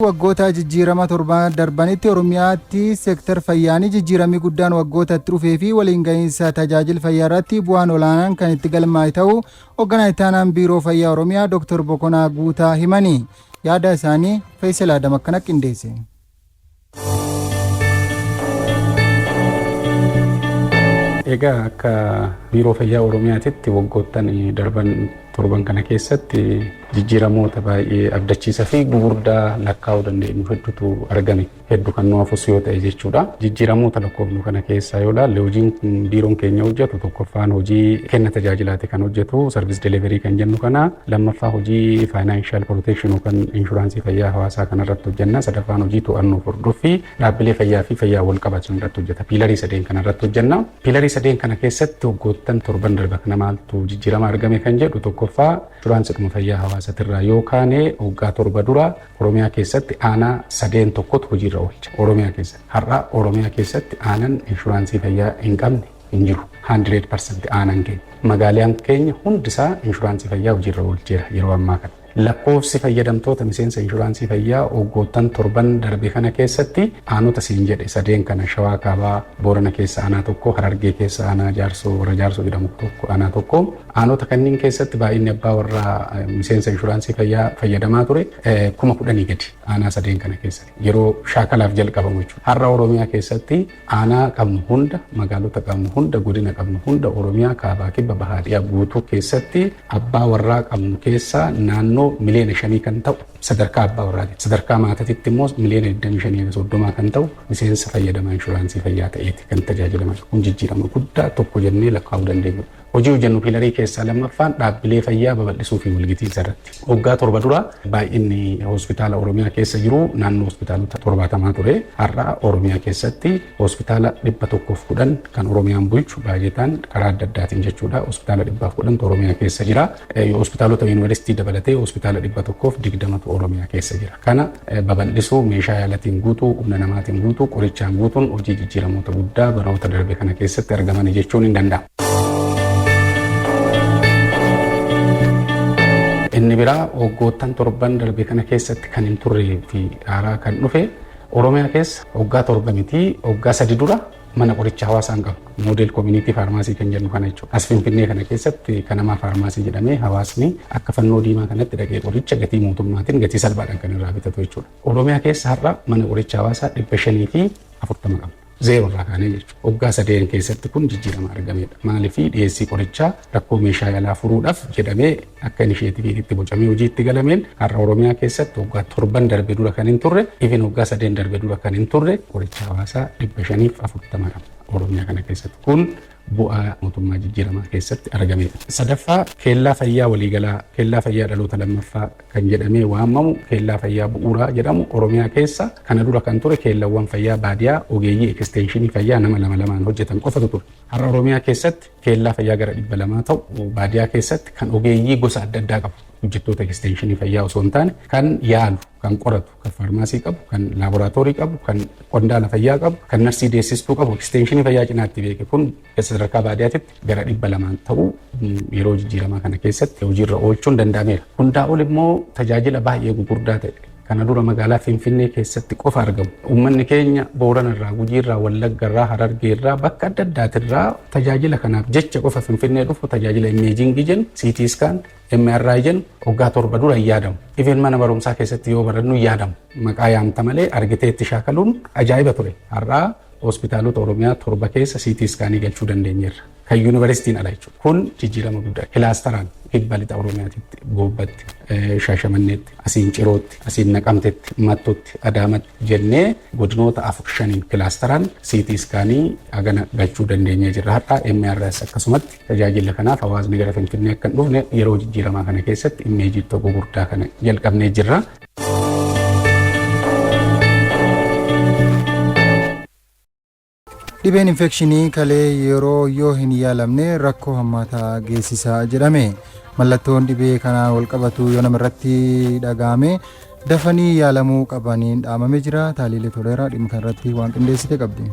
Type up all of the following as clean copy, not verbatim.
Waggoota jijjiirama torban darbanitti Oromiyaatti seektar fayyaanii jijjiiramni guddaan waggoota itti dhufee fi waliin gahiinsa tajaajila fayyaa irratti bu'aan olaanaan kan itti galmaa'e ta'uu hoogganaa itti aanaan Biiroo Fayyaa Oromiyaa Dr. Bokonaa Guutaa himanii, yaada isaanii Fayyisal Adam akkana qindeesse. Egaa akka Biiroo Fayyaa Oromiyaatitti waggoottan darban torban kana keessatti jijjiiramoota baay'ee abdachiisaa fi gugurdaa lakkaa'uu dandeenyu hedduutu argame. Hedduu kan nu hafus yoo ta'e jechuudha. Jijjiiramoota lakkoofnu kana keessaa yoo ilaalle, hojiin biiroon keenya hojjetu tokkoffaan hojii kenna tajaajilaati kan hojjetu, service delivery kan jennu kana. Lammaffaa hojii financial protection yookaan inshuraansii fayyaa hawaasaa kanarratti hojjenna. Sadaffaan hojii to'annoo hordoffii dhaabbilee fayyaa fi fayyaa wal qabatan irratti hojjeta. Piilarii sadeen kana irratti hojjenna. Piilarii sadeen kana keessatti waggoottan torban darba kana maaltu jijjiirama argame kan jedhu, tokkoffaa inshuraansii fayyaa hawaasatirraa yoo kaane, waggaa 7 dura Oromiyaa keessatti aanaa sadeen tokkotu hojiirra oolcha. Oromiyaa keessatti. Har'a Oromiyaa keessatti aanaan inshuraansii fayyaa hin qabne hin jiru. 100% aanaan keenya. Magaalaan keenya hundisaa inshuraansii fayyaa hojiirra oolcheera yeroo ammaa kana. Lakkoofsi fayyadamtoota miseensa inshuraansii fayyaa waggoottan torban darbe kana keessatti aanota siin jedhe sadeen kana, Shawaa Kaabaa, Boorana keessa aanaa tokko, Harargee keessa aanaa Jaarsoo, warra Jaarsoo jedhamu tokko, aanaa tokko. Aanota kanneen keessatti baay'inni abbaa warraa miseensa inshuraansii fayyaa fayyadamaa ture 10,000 gadi aanaa sadeen kana keessatti yeroo shaakalaaf jalqabamu jechuudha. Har'a Oromiyaa keessatti aanaa qabnu hunda, magaalota qabnu hunda, godina qabnu hunda, Oromiyaa kaabaa, kibba, bahaa, dhiyaa guutuu keessatti abbaa warraa qabnu keessaa naannoo miliyoona 5 kan ta'u sadarkaa abbaa warraati. Sadarkaa maatatitti immoo miliyoona 25 30 kan ta'u miseensa fayyadamaa inshuraansii fayyaa ta'eeti kan tajaajilaman. Kun jijjiirama guddaa tokko jennee lakkaa'uu dandeenyudha. Hojii hojjennu piilarii keessaa lammaffaan dhaabbilee fayyaa babal'isuu fi walgitiinsa irratti. Waggaa 7 dura baay'inni hospitaala Oromiyaa keessa jiru naannoo hospitaalota 70 ture. Har'a Oromiyaa keessatti hospitaala 110 kan Oromiyaan bulchu baay'ataan karaa adda addaatiin jechuudha. Hospitaala 110tu Oromiyaa keessa jira. Hospitaalota yuunivarsiitii dabalatee hospitaala 120tu Oromiyaa keessa jira. Kana babal'isuu, meeshaa yaalatiin guutuu, humna namaatiin guutuu, qorichaan guutuun hojii jijjiiramoota guddaa baroota darbe kana keessatti argaman jechuun hin danda'amu. Inni biraa waggoottan torban darbe kana keessatti kan hin turree fi haaraa kan dhufe, Oromiyaa keessa waggaa 7 miti, waggaa 3 dura mana qoricha hawaasaa hin qabu. Model community pharmacy kan jennu kana jechuudha. As Finfinnee kana keessatti kanamaa faarmaasii jedhamee hawaasni akka fannoo diimaa kanatti dhaqee qoricha gatii mootummaatiin gatii salphaadhaan kan irraa bitatu jechuudha. Oromiyaa keessa har'a mana qoricha hawaasaa 540 qabna. Zeeroo irraa kaanee jechuudha. Waggaa sadeen keessatti kun jijjiirama argamedha. Maaliif? Dhiyeessii qorichaa, rakkoo meeshaa yaalaa furuudhaaf jedhamee akka inisheetiviitti bocamee hojii itti galameen har'a Oromiyaa keessatti waggaa torban darbe dura kan hin turre, even waggaa sadeen darbe dura kan hin turre, qoricha hawaasaa 540 qaba Oromiyaa kana keessatti. Kun bu'aa mootummaa jijjiiramaa keessatti argamedha. Sadaffaa, keellaa fayyaa waliigalaa, keellaa fayyaa dhaloota lammaffaa kan jedhamee waamamu, keellaa fayyaa bu'uuraa jedhamu, Oromiyaa keessa kana dura kan ture keellawwan fayyaa baadiyaa ogeeyyii ekstenshinii fayyaa nama lama lamaan hojjetan qofatu ture. Har'a Oromiyaa keessatti keellaa fayyaa gara 200 ta'u baadiyaa keessatti kan ogeeyyii gosa adda addaa qabu, hojjettoota ekstenshinii fayyaa osoo hin taane, kan yaalu, kan qoratu, kan faarmaasii qabu, kan laaboraatoorii qabu, kan qondaala fayyaa qabu, kan narsii deessistuu qabu, ekstenshinii fayyaa cinaatti beeke kun sadarkaa baadiyyaatitti gara 200 ta'u yeroo jijjiiramaa kana keessatti hojiirra oolchuun danda'ameera. Hundaa ol immoo tajaajila baay'ee gugurdaa ta'e kana dura magaalaa Finfinnee keessatti qofa argamu. Uummanni keenya Boorana irraa, Gujii irraa, Wallagga irraa, Harargee irraa, bakka adda addaatirraa tajaajila kanaaf jecha qofa Finfinnee dhufu, tajaajila imaging jennu, CT scan, MRI jennu, waggaa 7 dura hin yaadamu. Even mana barumsaa keessatti yoo barannu hin yaadamu. Maqaa yaamta malee argitee itti shaakaluun ajaa'iba ture. Har'aa hospitaalota Oromiyaa torba keessa CT scaanii galchuu dandeenyeerra. Kan yuunivarsiitiin ala jechuudha. Kun jijjiirama guddaa. Kilaasteraan kibba lixa Oromiyaatitti, Goobbatti, Shaashamanneetti, asiin Cirootti, asiin Naqamtetti, Mattutti, Adaamatti jennee godinoota afur shaniin kilaasteraan CT scaanii hagana galchuu dandeenyee jirra. Har'a MRS akkasumatti tajaajila kanaaf hawaasni gara Finfinnee akka hin dhufne yeroo jijjiiramaa kana keessatti imeejii tokko gurguddaa kana jalqabnee jirra. Dhibeen infekshinii kalee yeroo yoo hin yaalamne rakkoo hammaataa geessisa jedhame. Mallattoon dhibee kanaan wal qabatu yoo namarratti dhaga'ame dafanii yaalamuu qabaniin dhaamamee jira. Taaliilee Toleeraa dhimma kanarratti waan qindeessite qabdi.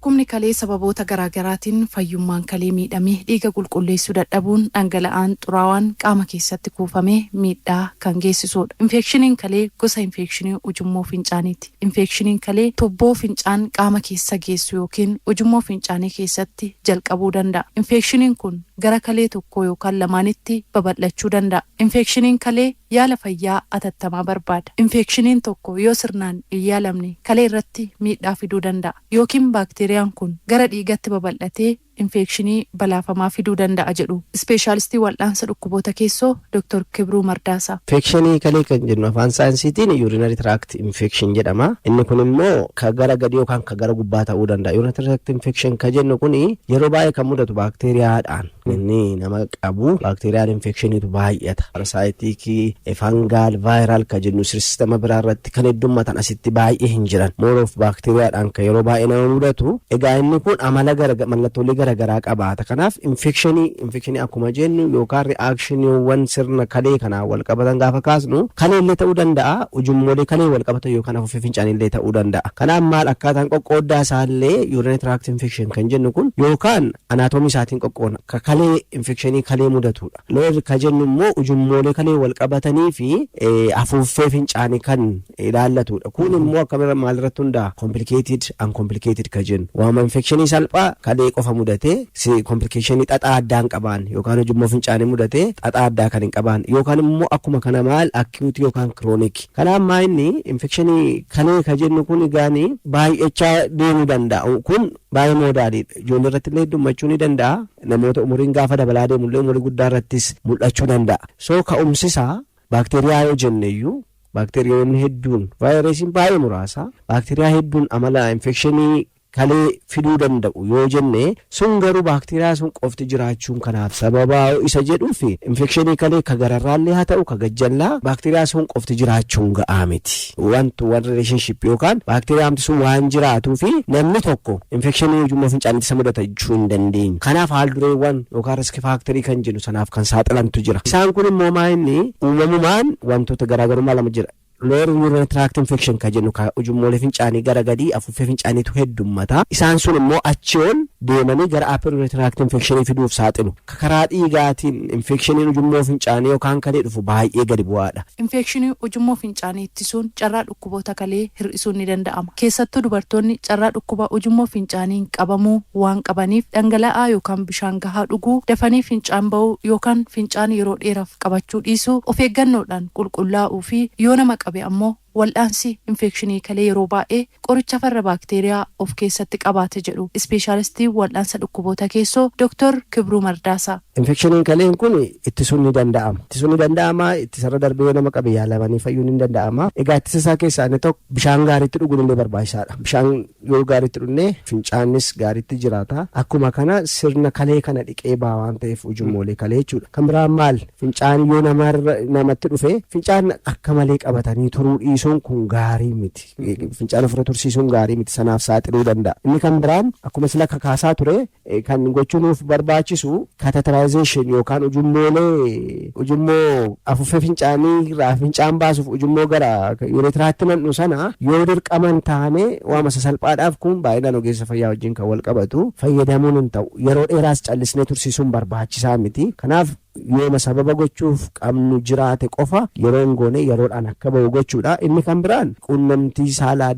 Dhukkubni kalee sababoota garaagaraatiin fayyummaan kalee miidhamee dhiiga qulqulleessuu dadhabuun dhangala'aan xuraawaan qaama keessatti kuufamee miidhaa kan geessisudha. Infeekshiniin kalee gosa infeekshinii ujummoo fincaaniiti. Infeekshiniin kalee tuubboo fincaan qaama keessa geessu yookiin ujummoo fincaanii keessatti jalqabuu danda'a. Infeekshiniin kun gara kalee tokkoo yookaan lamaanitti babal'achuu danda'a. Infeekshiniin kalee yaala fayyaa atattamaa barbaada. Infeekshiniin tokko yoo sirnaan hin yaalamne kalee irratti miidhaa fiduu danda'a. Yookiin baakteeriyaan kun gara dhiigatti babal'atee infeekshinii balaafamaa fiduu danda'a jedhu ispeeshaalistii wal'aansa dhukkuboota keessoo Dr. Kibruu Mardaasaa. Infekshinii kalee kan jennu afaan saayinsiitiin urinary tract infection jedhama. Inni kun immoo ka gara gadii yookaan ka gara gubbaa ta'uu danda'a. Urinary tract infection ka jennu kun yeroo baay'ee kan mudatu baakteeriyaadhaan. Inni nama qabu baakteeriyaan infekshiniitu baay'ata. Parasitic, fungal, viral ka jennu sistema biraa irratti kan heddummatan asitti baay'ee hin jiran. More of baakteeriyaadhaan kan yeroo baay'ee nama mudatu. Egaa inni kun amala gara mallattoolee garaagaraa qabaata. Kanaaf infekshinii akkuma jennu yookaan reactioniiwwan sirna kalee kanaan wal qabatan gaafa kaasnu, kalee illee ta'uu danda'a, ujummoolee kalee wal qabatan yookaan afuuffee fincaanii illee ta'uu danda'a. Kanaaf maal akkaataan qoqqooddaa isaallee urinary tract infection kan jennu kun yookaan anatomy isaatiin qoqqoodna. Ka kalee infekshinii kalee mudatudha. Lower ka jennu immoo ujummoolee kalee wal qabatanii fi afuuffee fincaanii kan ilaallatudha. Kun immoo akkamirra maalirratti hundaa'a? Complicated, uncomplicated ka jennu. Waama infekshinii salphaa kalee qofa mudatee si complicationii xaxaa addaa hin qabaan, yookaan ujummoo fincaanii mudatee xaxaa addaa kan hin qabaan, yookaan immoo akkuma kana maal acute yookaan chronic. Kanaaf maa inni infekshinii kalee ka jennu kun egaanii baay'achaa deemuu danda'a. Kun baay'ee modaaliidha. Ijoollee irratti illee heddummachuu ni danda'a. Namoota umuriin gaafa dabalaa deemu illee umurii guddaa irrattis mul'achuu danda'a. So ka'umsisaa baakteeriyaa yoo jenne iyyuu, baakteeriyoonni hedduun, vaayirasiin baay'ee muraasa, baakteeriyaa hedduun amala infekshinii kalee fiduu danda'u yoo jenne, sun garuu baakteeriyaa sun qofti jiraachuun kanaaf sababaa isa jedhuu fi infekshinii kalee ka gararraallee haa ta'u ka gajjallaa, baakteeriyaa sun qofti jiraachuun ga'aa miti. Wantu one relationship yookaan baakteeriyaan sun waan jiraatuu fi namni tokko infekshinii ujummoo fincaaniitti isa mudata jechuu hin dandeenyu. Kanaaf haal dureewwan yookaan risk factorii kan jennu sanaaf kan saaxilantu jira. Isaan kun immoo maa inni uumamumaan wantoota garaagarummaa lama jira. Lower urinary tract infection ka jennu ka ujummoolee fincaanii gara gadii afuuffee fincaaniitu heddummata. Isaan sun immoo achi ol deemanii gara upper urinary tract infection fiduuf saaxilu. Karaa dhiigaatiin infectioniin ujummoo fincaanii yookaan kalee dhufu baay'ee gadi bu'aadha. Infekshinii ujummoo fincaanii ittisuun carraa dhukkuboota kalee hir'isuun ni danda'ama. Keessattuu dubartoonni carraa dhukkuba ujummoo fincaaniin qabamuu waan qabaniif dhangala'aa yookaan bishaan gahaa dhuguu, dafanii fincaan ba'uu yookaan fincaan yeroo dheeraaf qabachuu dhiisuu, of eeggannoodhaan qulqullaa'uu fi yoo nama qabe ammoo wal'aansi infekshinii kalee yeroo baay'ee qoricha farra baakteeriyaa of keessatti qabaate jedhu ispeeshaalistii wal'aansa dhukkuboota keessoo Dr. Kibruu Mardaasaa. Infekshiniin kaleen kun ittisuun ni danda'ama. Ittisuun ni danda'ama. Ittisarra darbee yoo nama qabe yaalamanii fayyuun ni danda'ama. Egaa ittisa isaa keessaa inni tokko bishaan gaariitti dhuguun illee barbaachisaadha. Bishaan yoo gaariitti dhugne fincaannis gaariitti jiraata. Akkuma kana sirna kalee kana dhiqee baa waan ta'eef ujummoolee kalee jechuudha. Kan biraan maal, fincaan yoo namatti dhufe fincaan akka malee qabatanii turuu dhiisuun kun gaarii miti. Fincaan ofirra tursiisuun gaarii miti, sanaaf saaxiluu danda'a. Inni kan biraan akkuma sila kakaasaa ture kan gochuu nuuf barbaachisu catheterization yookaan ujummoolee ujummoo afuuffee fincaanii irraa fincaan baasuuf ujummoo gara urethraatti namnu sana yoo dirqaman taane waama sasalphaadhaaf, kun baay'inaan ogeessa fayyaa wajjin kan wal qabatu, fayyadamuun hin ta'u. Yeroo dheeraas callisnee tursiisuun barbaachisaa miti. Kanaaf yooma sababa gochuuf qabnu jiraate qofa yeroon goone yeroodhaan akka ba'u gochuudha. Inni kan biraan quunnamtii saalaa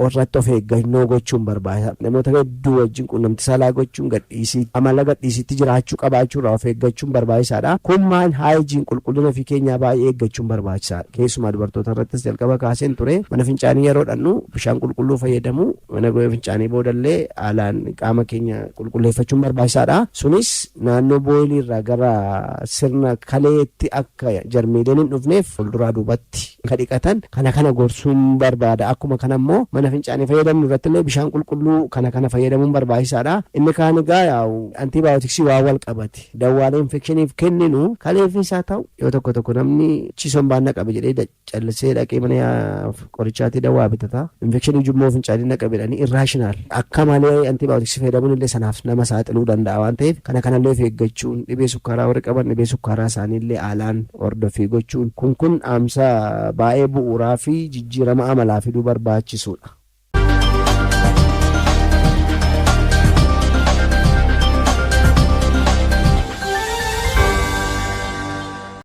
irratti of eeggannoo gochuun barbaachisaadha. Namoota hedduu wajjin quunnamtii saalaa gochuun gadhiisii amala gadhiisiitti jiraachuu qabaachuurraa of eeggachuun barbaachisaadha. Kun maal, hygiene, qulqullina ofii keenyaa baay'ee eeggachuun barbaachisaadha. Keessumaa dubartoota irrattis jalqaba kaaseen ture, mana fincaanii yeroo dhannu bishaan qulqulluu fayyadamu, mana fincaanii boodallee haalaan qaama keenya qulqulleeffachuun barbaachisaadha. Sunis naannoo bowelii irraa gara sirna kaleetti akka jarmiileen hin dhufneef fuulduraa duubatti ka dhiqatan kana kana gorsuun barbaada. Akkuma kana immoo mana fincaanii fayyadamnu irratti illee bishaan qulqulluu kana kana fayyadamuun barbaachisaadha. Inni kaan egaa yaa'u antibioticsii waa wal qabate. Dawaalee infekshiniif kenninu kaleefis haa ta'u, yoo tokko tokko namni chisoon baanna qabe jedhee callisee dhaqee mana qorichaatii dawaa bitata. Infekshinii ujummoo fincaanii na qabe jedhanii irrational akka malee antibioticsii fayyadamuun illee sanaaf nama saaxiluu danda'a waan ta'eef, kana kanallee of eeggachuun, dhibee sukkaaraa warri qaban dhibee sukkaaraa isaaniillee haalaan hordofii gochuun kun dhaamsa baay'ee bu'uuraa fi jijjiirama amalaa fiduu barbaachisudha.